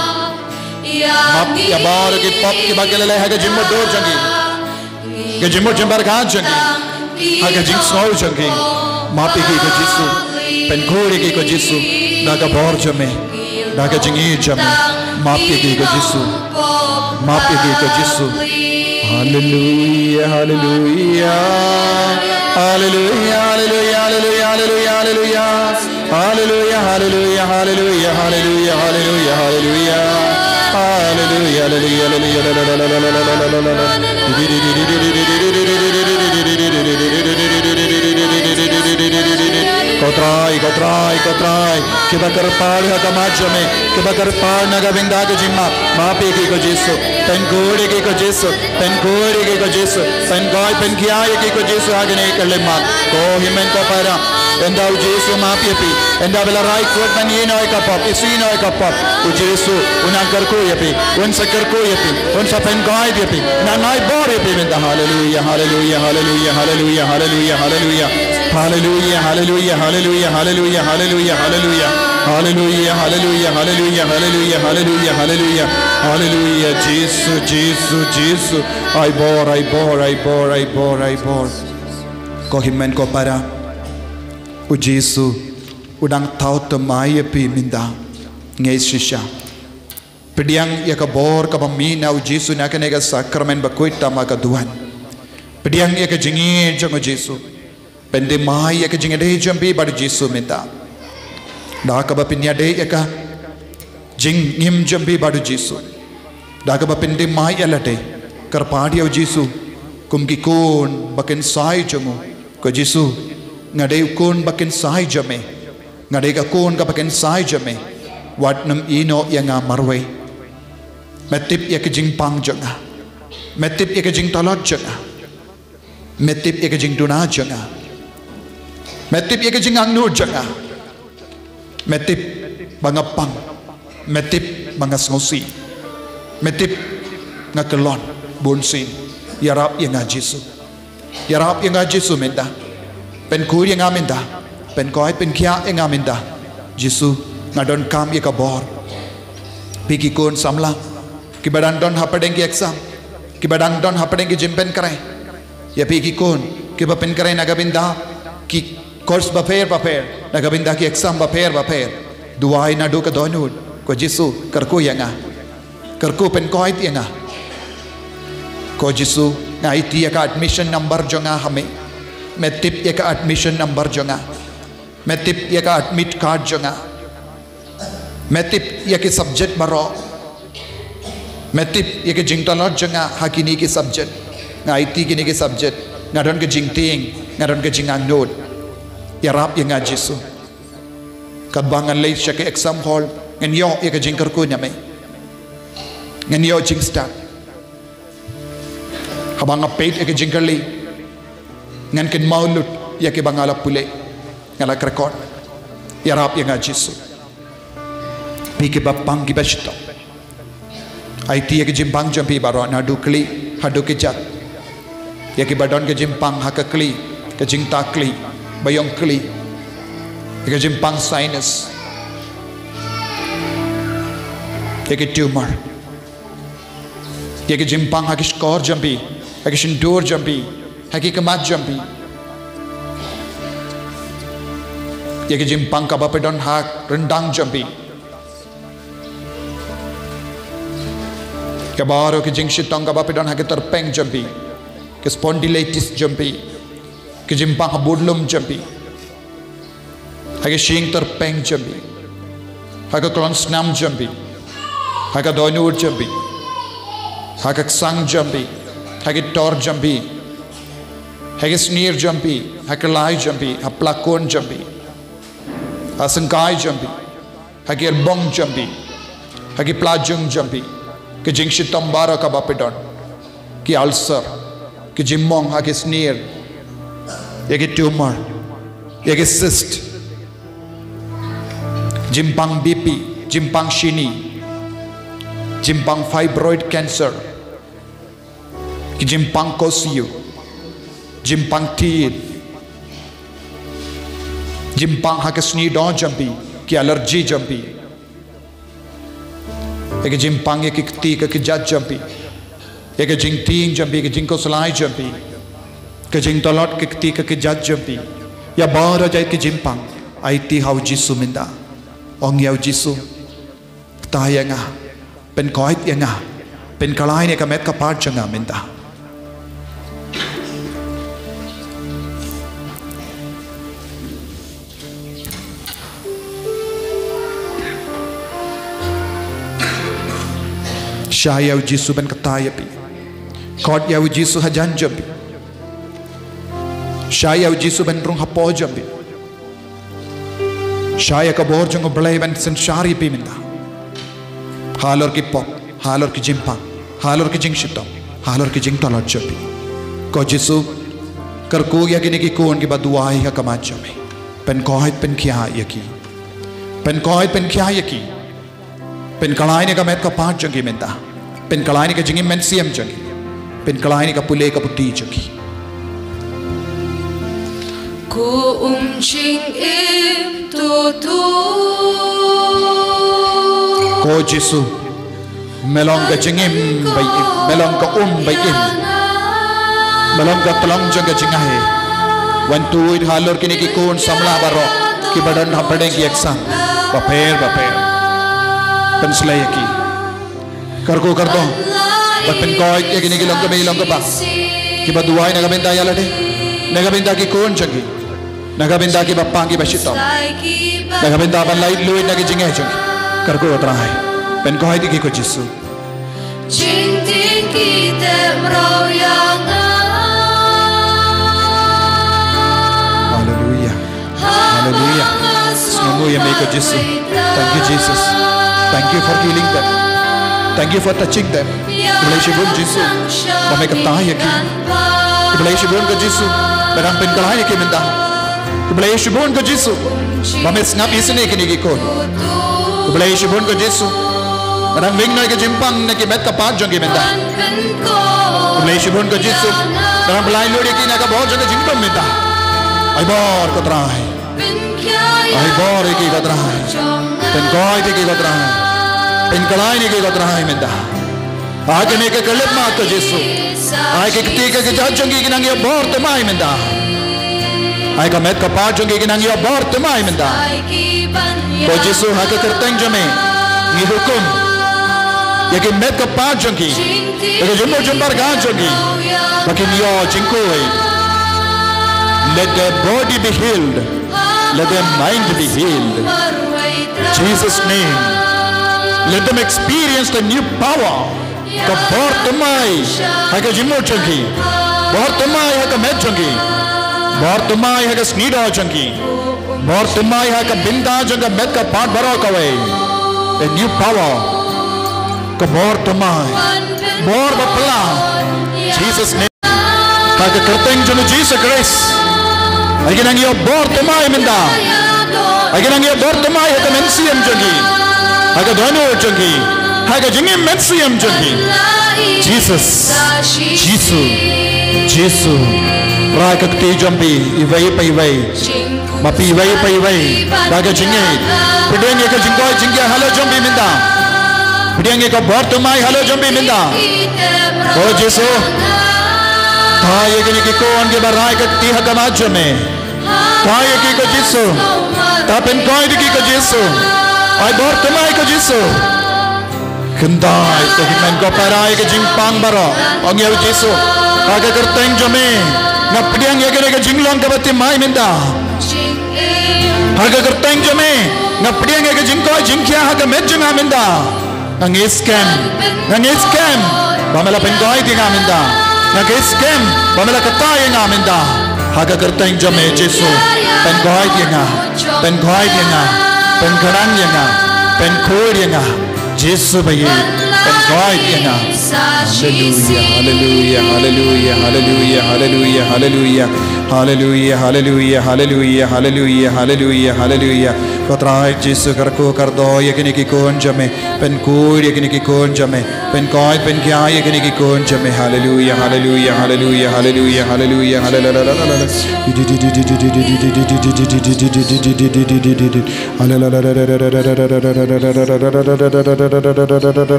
Map ïa baroh ki pop kiba ki la leh ha ka jingmutdur jong ki, ka jingmut jingpyrkhat jong ki, ha ka jingsngew jong ki. Map ïa ki ko Jisu. Pynkhuid ïa ki ko Jisu. Da ka bor jong me, da ka jingïeit jong me, map ïa ki ko Jisu. Map ïa ki ko Jisu. Haleluia, haleluia. Haleluia, haleluia, haleluia, haleluia, haleluia. Haleluia, haleluia, haleluia, haleluia, haleluia, haleluia. Haleluia, haleluia, haleluia, haleluia. Ko Trai, ko Trai, ko Trai. Kiba kyrpad ha ka mat jong me, kiba kyrpad na ka bynta ka jingmap. Map ïa ki ko Jisu. Pynkup ïa ki ko Jisu. Pynkup ïa ki ko Jisu. Pynkoit pynkhia ïa ki ko Jisu ha kane ka lymmat. Ko hynmen ko para. Ynda u Jisu map ïa phi. Ynda phi la rai kut ban ïehnoh ïa ka pop, isynei ïa ka pop. U Jisu un nang kyrkhu ïa phi. Un sa kyrkhu ïa phi. Un sa pynkoit ïa phi. Un nang ai bor ïa phi mynta. Haleluia, haleluia, haleluia, haleluia, haleluia, haleluia. Haleluia, haleluia, haleluia, haleluia, haleluia, haleluia. Haleluia, haleluia, haleluia, haleluia, haleluia, haleluia. Haleluia, Jisu, Jisu, Jisu. Ai bor, ai bor, ai bor, ai bor, ai bor. Ko hynmen ko para. U Jisu u dang thaw thymmai ïa phi mynta. Ngeit shisha. Pdiang ïa ka bor kaba mih na u Jisu na kane ka sakramen bakhuid tam ha ka duwan. Pdiang ïa ka jingïeit jong u Jisu. Pynthymmai ïa ka jingïadei jong phi bad u Jisu mynta. Da kaba pynïadei ïa ka jingim jong phi bad u Jisu. Da kaba pynthymmai ïa lade. Kyrpad ïa u Jisu. Kum ki khun ba kynsai jong u. Ko Jisu, nga dei u khun ba kynsai jong me. Nga dei ka khun kaba kynsai jong me. Wat nym ïehnoh ïa nga marwei. Me tip ïa ka jingpang jong nga. Me tip ïa ka jingtlot jong nga. Me tip ïa ka jingduna jong nga. Me tip ïa ka jingangnud jong nga. Me tip ba nga pang. Me tip ba nga sngewsih. Me tip nga kyllon bunsien. Ïarap ïa nga Jisu. Ïarap ïa nga Jisu mynta. Pynkup ïa nga mynta. Pynkoit pynkhiah ïa nga mynta. Jisu, nga donkam ïa ka bor. Phi ki khun samla kiba dang don hapdeng ki exam, kiba dang don hapdeng ki jingpynkhreh. Ïa phi ki khun kiba pynkhreh na ka bynta ki course bapher bapher, na ka bynta ki exam bapher bapher. Duwai naduh ka dohnud. Ko Jisu, kyrkhu ïa nga. Kyrkhu pynkoit ïa nga. Ko Jisu, nga aiti ïa ka admission number jong nga ha me. Me tip ïa ka admission number jong nga. Me tip ïa ka admit card jong nga. Me tip ïa ki subject baroh. Me tip ïa ki jingtlot jong nga ha kine ki subject. Nga aiti kine ki subject. Nga don ka jingtieng, nga don ka jingangnud. Ïarap ïa nga Jisu. Katba ngan leit sha ka exam hall, ngan ïoh ïa ka jingkyrkhu na me. Ngan ïoh jingstad. Haba nga peit ïa ka jingkylli, ngan kynmaw lut ïa kiba nga la pule, nga la kyrkhu. Ïarap ïa nga Jisu. Phi kiba pang kiba shitom. Aiti ïa ka jingpang jong phi baroh naduh khlieh haduh kjat. Ïa kiba don ka jingpang ha ka khlieh, ka jingtah khlieh, ba ïong khlieh. Ïa ka jingpang sinus. Ïa ka tumor. Ïa ka jingpang ha ki shkor jong phi, ha ki shyntur jong phi, ha ki khmat jong phi. Ïa ka jingpang kaba phi don ha ryndang jong phi. Kaba ïoh ka jingshitom kaba phi don ha ka tyrpeng jong phi. Ka spondylitis jong phi. Ka jingpang ha budlum jong phi. Ha ka shyieng tyrpeng jong phi. Ha ka klon snam jong phi. Ha ka dohnud jong phi. Ha ka ksang jong phi. Ha ka tor jong phi. Ha ka snier jong phi. Ha ka lai jong phi. Ha plakun jong phi. Ha syngkai jong phi. Ha ki rbong jong phi. Ha ki plajung jong phi. Ki jingshitom baroh kaba phi don. Ki ulcer. Ki jingmong ha ki snier. Ïa ki tumor. Ïa ki cyst. Jingpang B P. Jingpang shini. Jingpang fibroid cancer. Ki jingpang kosiew. Jingpang thied. Jingpang ha ka snier doh jong phi. Ki allergy jong phi. Ïa ka jingpang ïa ki kti ka kjat jong phi. Ïa ka jingtieng jong phi, ka jingkhuslai jong phi. Ka jingtlot ka kti ka kjat jong phi. Ïa baroh jait ka jingpang. Aiti ha u Jisu mynta. Ong ïa u Jisu, kata ïa nga, pynkoit ïa nga, pynkhlaiñ ïa ka met ka phad jong nga mynta. Shah ïa u Jisu ban kata ïa phi. Koit ïa u Jisu hajan jong phi. Shah ïa u Jisu ban rung hapoh jong phi. Shah ïa ka bor jong u Blei ban synshar ïa phi mynta. Halor ki pop, halor ki jingpang, halor ki jingshitom, halor ki jingtlot jong phi. Ko Jisu, kyrkhu ïa kine ki khun kiba duwai ha khmat jong me. Pynkoit pynkhia ïa ki. Pynkoit pynkhia ïa ki. Pynkhlaiñ ïa ka met ka phad jong ki mynta. Pynkhlaiñ ïa ka jingim mynsiem jong ki. Pynkhlaiñ ïa ka pule ka puthi jong ki. Ko um jingim tutu. Ko Jisu, me long ka jingim ba im, me long ka um ba im, me long ka tlong jong ka jingai. Wan tuid halor kine ki khun samla baroh kiba don hapdeng ki exam bapher bapher. Pynshlei ïa ki. Kyrkhu kyrdoh bad pynkoit ïa kine ki long kmie long kpa kiba duwai na ka bynta ïa lade, na ka bynta ki khun jong ki, na ka bynta kiba pang kiba shitom, na ka bynta ban lait luid na ki jingeh jong ki. Kyrkhu, Trai, pynkoit ïa ki, ko Jisu. Jingtieng ki te mraw ïa nga. Hallelujah. Hallelujah. Sngewnguh ïa me, ko Jisu. Thank you, Jesus. Thank you for healing them. Thank you for touching them. Khublei shibun, Jisu, ba me kata ïa ki. Khublei shibun, ko Jisu, ba dang pynkhlaiñ ïa ki mynta. Khublei shibun, ko Jisu, ba me sngap isynei ïa kine ki khun. Khublei shibun, ko Jisu, ba dang weng noh ïa ka jingpang na ki met ka phad jong ki mynta. Khublei shibun, ko Jisu, ba dang pynlait luid ïa ki na ka bor jong ka jingdum mynta. Ai bor, ko Trai. Ai bor ïa ki, ko Trai. Pynkoit ïa ki, ko Trai. Pynkhlaiñ ïa ki, ko Trai, mynta. Ha kane ka khyllipmat, ko Jisu, ha ka kti ka kjat jong ki, ki nang ïoh bor thymmai mynta. Ha ka met ka phad jong ki, ki nang ïoh bor thymmai mynta. Ko Jisu, ha ka kyrteng jong me ngi hukum ïa ki met ka phad jong ki, ïa ka jingmut jingpyrkhat jong ki, ba kin ïoh jingkhuid. Let their body be healed. Let their mind be healed. Jesus' name. Let them experience the new power. Ka bor thymmai ha ka jingmut jong ki. Bor thymmai ha ka met jong ki. Bor thymmai ha ka sngi doh jong ki. Bor thymmai ha ka bynta jong ka met ka phad baroh kawei. A new power. Ka bor thymmai. Bor ba phylla. Jesus' name. Ha ka kyrteng jong u Jisu Khrist. Ai ki nang ïoh bor thymmai mynta. Ai ki nang ïoh bor thymmai ha ka mynsiem jong ki, ha ka dohnud jong ki, ha ka jingim mynsiem jong ki. Jesus, Jisu, Jisu. Rai ka kti jong phi iwei pa iwei. Ma phi iwei pa iwei da ka jingngeit. Pdiang ïa ka jingkoit jingkhiah halor jong phi mynta. Pdiang ïa ka bor thymmai halor jong phi mynta. O Jisu, ta ïa kine ki khun kiba rai ka kti ha khmat jong me. Ta ïa ki ko Jisu. Ta pynkoit ïa ki ko Jisu. Ai bor thymmai ko Jisu. Khyndai to ki men ko para ïa ka jingpang baroh. Ong ïa u Jisu, ha ka kyrteng jong me nga pdiang ïa kane ka jinglong kaba thymmai mynta. Ha ka kyrteng jong me nga pdiang ïa ka jingkoit jingkhiah ha ka met jong nga mynta. Nga ngeit skhem, nga ngeit skhem ba me la pynkoit ïa nga mynta. Nga ngeit skhem ba me la kata ïa nga mynta. Ha ka kyrteng jong me Jisu, pynkoit ïa nga, pynkoit ïa nga, pynkhrang ïa nga, pynkhuid ïa nga. Jisu ba ïeit, pynkoit ïa nga. Haleluia, haleluia, haleluia, haleluia, haleluia, haleluia. Haleluia, haleluia, haleluia, haleluia, haleluia, haleluia. Ko Trai Jisu, kyrkhu kyrdoh ïa kine ki khun jong me. Pynkhuid ïa kine ki khun jong me. Pynkoit pynkhiah ïa kine ki khun jong me. Haleluia, haleluia, haleluia, haleluia, haleluia, haleluia.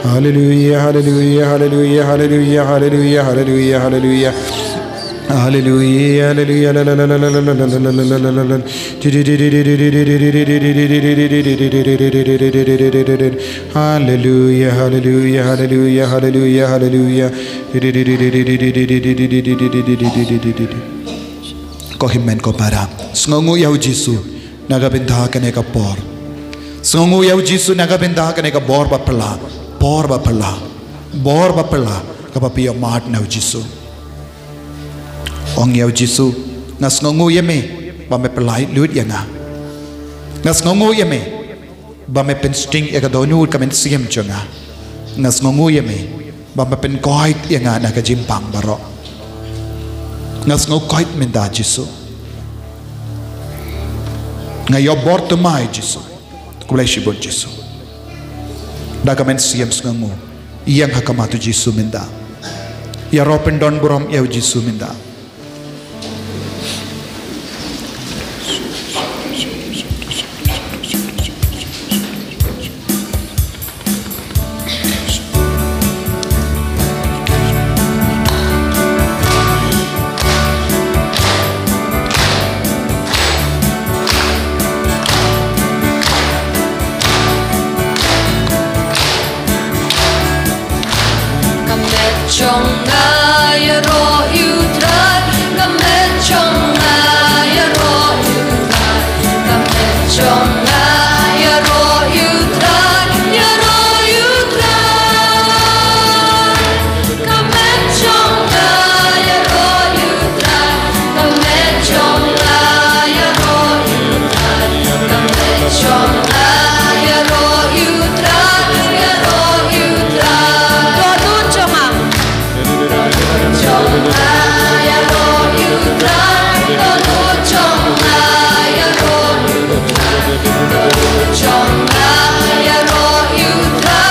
Haleluia, haleluia, haleluia, haleluia, haleluia, haleluia, haleluia. Hallelujah, hallelujah, la, la, la, la, la, la, la, la, la, la, la, la. Hallelujah, hallelujah, hallelujah, hallelujah, hallelujah. Ko hynmen ko para, sngewnguh ïa u Jisu na ka bynta kane ka por. Sngewnguh ïa u Jisu na ka bynta kane ka bor ba phylla, bor ba phylla, bor ba phylla kaba phi ïohmad na u Jisu. Ong ïa u Jisu, nga sngewnguh ïa me ba me pyllait lut ïa nga. Nga sngewnguh ïa me ba me pynsting ïa ka dohnud ka mynsiem jong nga. Nga sngewnguh ïa me ba me pynkoit ïa nga na ka jingpang baroh. Nga sngew koit mynta Jisu. Nga ïoh bor thymmai Jisu. Khublei shibun Jisu. Da ka mynsiem sngewnguh, ïeng ha khmat u Jisu mynta. Ïaroh pyndon burom ïa u Jisu mynta. Ka met jong nga ïaroh ïa u Trai, ka met jong nga ïaroh ïa u Trai, ka met jong nga ïaroh ïa u Trai, ïaroh ïa u Trai. Ka met jong nga ïaroh ïa u Trai, ka met jong nga ïaroh ïa u Trai, ka met jong nga ïaroh ïa u Trai, ïaroh ïa u Trai. Dohnud jong nga. Ka met jong nga ïaroh ïa u Trai, dohnud jong nga ïaroh ïa u Trai, dohnud jong nga ïaroh ïa u Trai,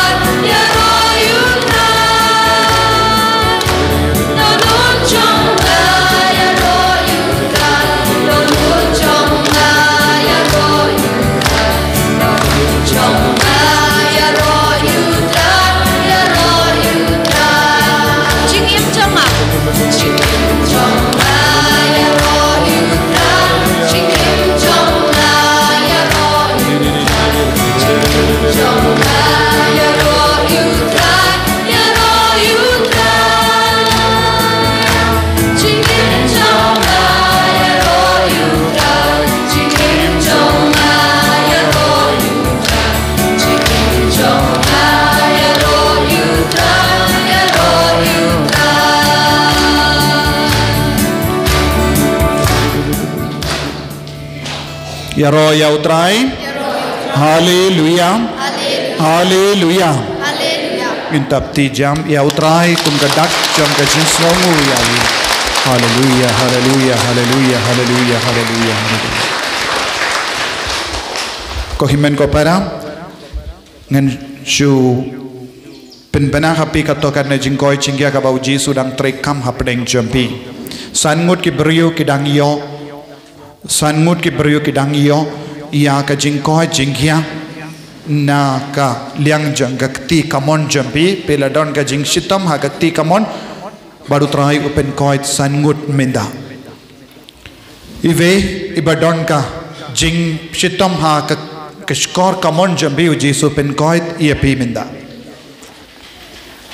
ïaroh ïa u Trai. Ïaroh ïa u Trai. Haleluia. Haleluia. Ngin tap ti jam ïa u Trai kum ka dak jong ka jingsngewnguh ïa u. Haleluia, haleluia, haleluia, haleluia, haleluia, haleluia. Ko hynmen ko para, ngan shu pynbna ha phi kato katne jingkoit jingkhia kaba u Jisu dang treikam hapdeng jong phi. San ngut ki briew ki dang ïoh San ngut ki briew ki dang ïoh ïa ka jingkoit jingkhia na ka liang jong ka kti kamon jong phi, phi la don ka jingshitom ha ka kti kamon, bad u Trai u pynkoit san ngut mynta. Iwei iba don ka jingshitom ha ka, ka shkor kamon jong phi, u Jisu pynkoit ïa phi mynta.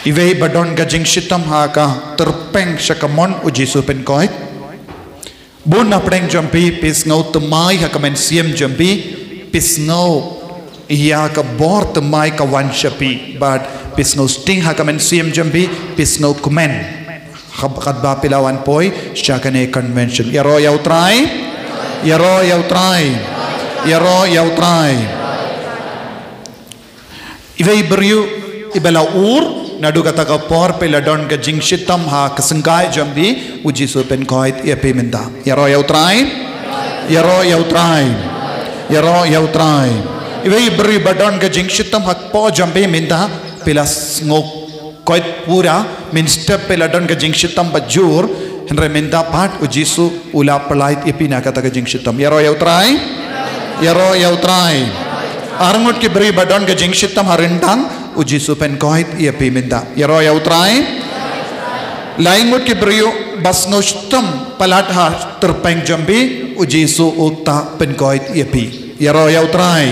Iwei iba don ka jingshitom ha ka tyrpeng sha kamon, u Jisu pynkoit. Bun na pdeng jong phi, phi sngew thymmai ha ka mynsiem jong phi, phi sngew ïa ka bor thymmai ka wan sha phi, bad phi sngew sting ha ka mynsiem jong phi, phi sngew kmen. Khab-, katba phi la wan poi sha kane convention. Ïaroh ïa u Trai. Ïaroh ïa u Trai. Ïaroh ïa u Trai. Iwei i briew iba la ur, naduh kata ka por phi la don ka jingshitom ha ka syngkai jong phi, u Jisu pynkoit ïa phi mynta. Ïaroh ïa u Trai. Ïaroh ïa u Trai. Ïaroh ïa u Trai. Iwei i briew iba don ka jingshitom ha kpoh jong phi mynta, phi la sngew koit pura, mynstep phi la don ka jingshitom ba jur, hynrei mynta pat u Jisu u la pyllait ïa phi na kata ka jingshitom. Ïaroh ïa u Trai. Ïaroh ïa u Trai. Ar ngut ki briew ba don ka jingshitom ha ryndang, u Jisu pynkoit ïa phi mynta. Ïaroh ïa u Trai. Lai ngut ki briew ba sngewshitom palat ha tyrpeng jong phi, u Jisu u ta pynkoit ïa phi. Ïaroh ïa u Trai.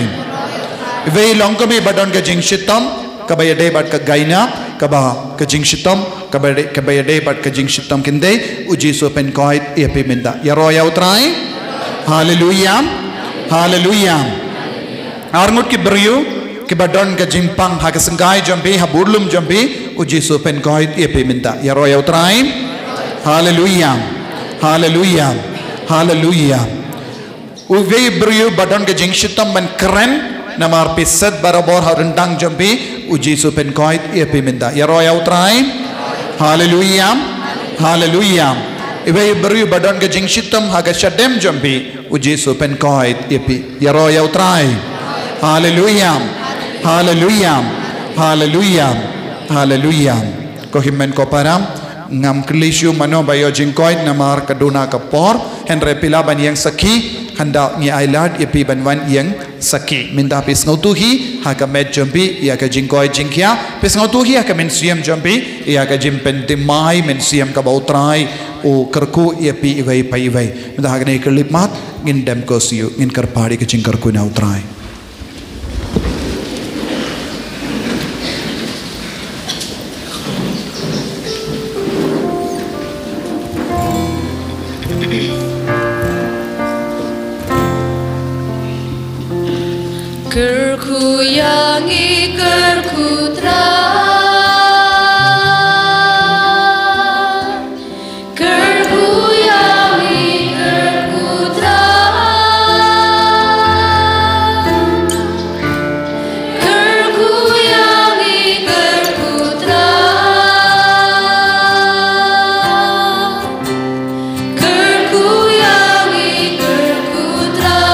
Iwei i longkmie ba don ka jingshitom kaba ïadei bad ka gainah, kaba ka jingshitom kaba ïadei, kaba ïadei bad ka jingshitom kynthei, u Jisu pynkoit ïa phi mynta. Ïaroh ïa u Trai. Haleluia. Haleluia. Ar ngut ki briew kiba don ka jingpang ha ka syngkai jong phi, ha burlum jong phi, u Jisu pynkoit ïa phi mynta. Ïaroh ïa u Trai. Haleluia. Haleluia. Haleluia. Uwei i briew ba don ka jingshitom ban kren namar phi set barabor ha ryndang jong phi, u Jisu pynkoit ïa phi mynta. Ïaroh ïa u Trai. Haleluia. Haleluia. Iwei i briew ba don ka jingshitom ha ka shadem jong phi, u Jisu pynkoit ïa phi. Ïaroh ïa u Trai. Haleluia. Haleluia. Haleluia. Haleluia. Ko hynmen ko para, ngam kylli shuh mano ba ïoh jingkoit namar ka duna ka por, hynrei phi lah ban ïeng sakhi, hynda ngi ailad ïa phi ban wan ïeng sakhi. Mynta phi sngewthuh hi ha ka met jong phi ïa ka jingkoit jingkhiah, phi sngewthuh hi ha ka mynsiem jong phi ïa ka jingpynthymmai mynsiem kaba u Trai u kyrkhu ïa phi iwei pa iwei. Mynta ha kane ka khyllipmat ngin dem ko shuh, ngin kyrpad ïa ka jingkyrkhu na u Trai. Kyrkhu ïa ngi, kyrkhu Trai. Kyrkhu ïa ngi, kyrkhu Trai. Kyrkhu ïa ngi, kyrkhu Trai. Kyrkhu ïa ngi, kyrkhu Trai.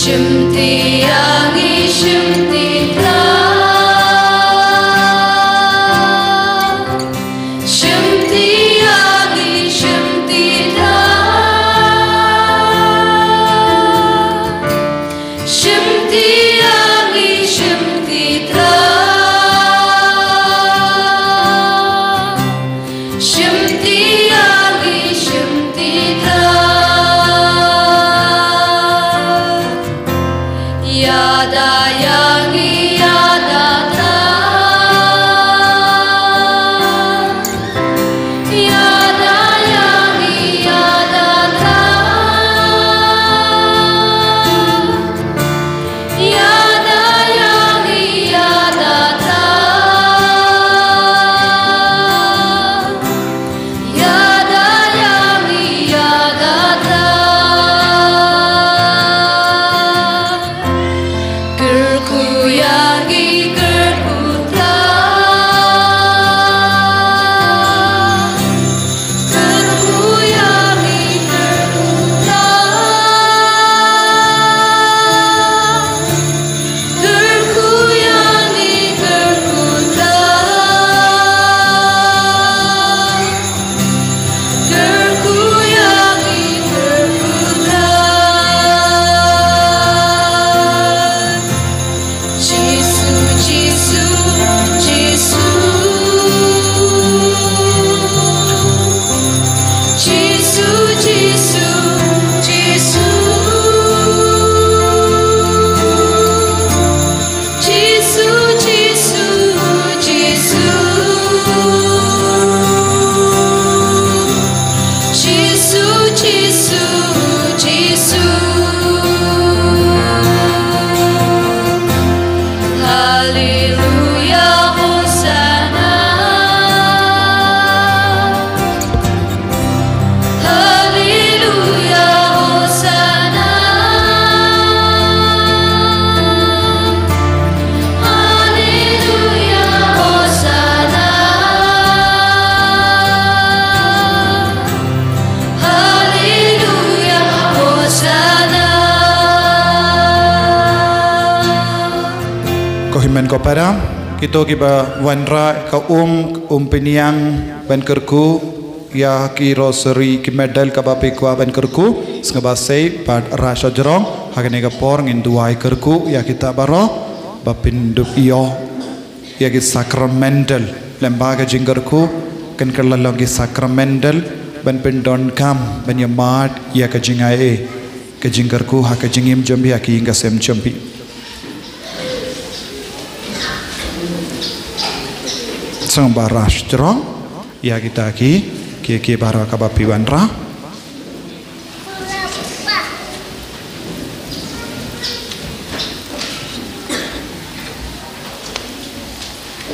Shimti ïa ngi, shimti Trai. Shimti ïa ngi, shimti Trai. Shimti ïa ngi, shimti Trai. Shimti ïa ngi, shimti Trai. Ïada ïa ngi, ïada Trai. Ïada ïa ngi, ïada Trai. Ïada ïa ngi, ïada Trai. Ïada ïa ngi, ïada Trai. Kyrkhu ïa ngi, kyrkhu Trai. Kyrkhu ïa ngi, kyrkhu Trai. Kyrkhu ïa ngi, kyrkhu Trai. Kyrkhu ïa ngi, kyrkhu Trai. Jisu, Jisu, Jisu. Jisu, Jisu, Jisu. Jisu, Jisu, Jisu. Jisu, Jisu, Jisu. Haleluia, Hosana. Haleluia, Hosana. Haleluia, Hosana. Haleluia, Hosana. Ko hynmen ko para, kito kiba wanrah ka um, um pynïang ban kyrkhu ïa ki rosary, ki medal kaba phi kwah ban kyrkhu, sngewbha sei pat rah sha jrong. Ha kane ka por ngin duwai kyrkhu ïa kita baroh ba phin dup ïoh Ïa ki sacramental, lem bad ka jingkyrkhu, kan kylla long ki sacramental, ban pyndonkam, ban ïa mad, ïa ka jingai ei, ka jingkyrkhu ha ka jingim jong phi, ha ka ïing ka sem jong phi. Sngewbha rah strong, ïa kita ki, ki, ki baroh kaba phi wanrah.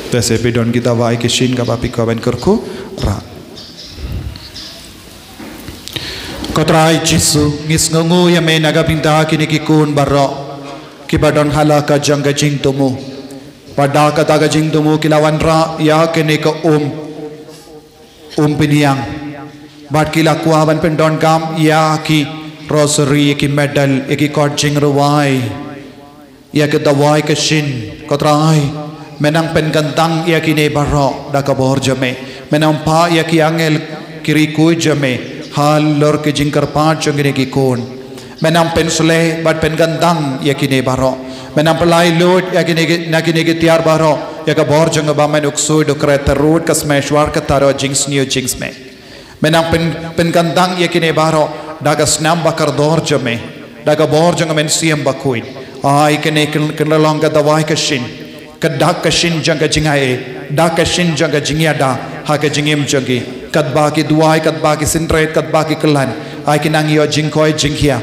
Te sa phi don ki dawai ki shin kaba phi kwah ban kyrkhu, rah. Ko Trai Jisu, ngi sngewnguh ïa me na ka bynta kine ki khun baroh, kiba don ha la ka jong ka jingthmu. Bad da kata ka jingthmu ki la wanrah ïa kane ka um, um pynïang. Bad ki la kwah ban pyndonkam ïa ki rosary, ïa ki medal, ïa ki kot jingrwai, ïa ki dawai ki shin, ko Trai. Men nang pynkyntang ïa kine baroh da ka bor jong me. Men nang phah ïa ki angel ki riewkhuid jong me halor ki jingkyrpad jong kine ki khun. Men nang pynshlei bad pynkyntang ïa kine baroh. Men nang pynlait luid ïa kine ki, na kine ki tiar baroh, ïa ka bor jong u Bamon, u Ksuid, u Khreh, u Trai Tyrwa, ka Smai Shwar, ka Thaw Jingsniew Jingsmet. Men nang pyn, pynkyntang ïa kine baroh da ka snam ba kordor jong me, da ka bor jong ka Mynsiem Bakhuid. Ai kane kan, kan long ka dawai ka shin, ka dak ka shin jong ka jingai ei, dak ka shin jong ka jingïada ha ka jingim jong ki. Katba ki duwai, katba ki synrit, katba ki kyllan, ai kin nang ïoh jingkoit jingkhiah.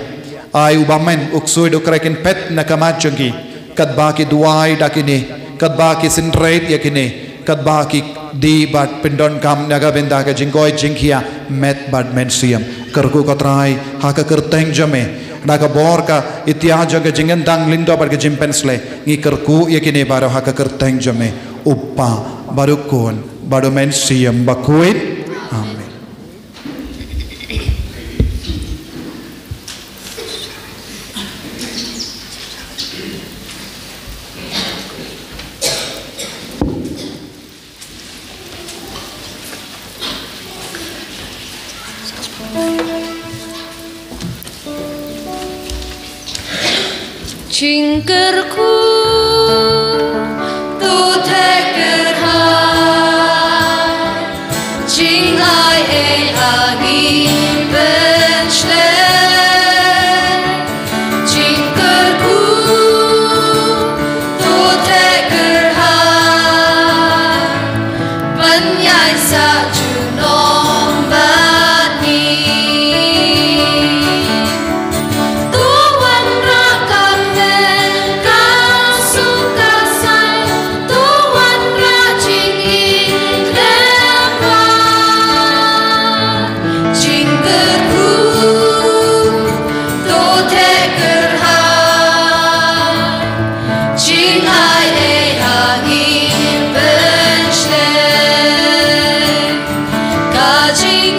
Ai u Bamon, u Ksuid, u Khreh kin peit na ka mat jong ki, katba ki duwai da kine, katba ki synrit ïa kine, katba ki die bad pyndonkam na ka bynta ka jingkoit jingkhiah met bad mynsiem. Kyrkhu, ko Trai, ha ka kyrteng jong me, da ka bor ka itiar jong ka jingkyntang lyngdoh bad ka jingpynshlei, ngi kyrkhu ïa kine baroh ha ka kyrteng jong me, u Kpa, bad u Khun, bad u Mynsiem Bakhuid. Amen. Jingkyrkhu, to theh kyrhai, jingai ei ha ngi pynshlei. Jingkyrkhu, to theh kyrhai, ban ïaisah junom bad ngi. To wanrah ka kmen ka suk ka sai, to wanrah jingim khlem wai. Jingkyrkhu, to theh kyrhai, jingai ei ha ngi pynshlei. Ka jing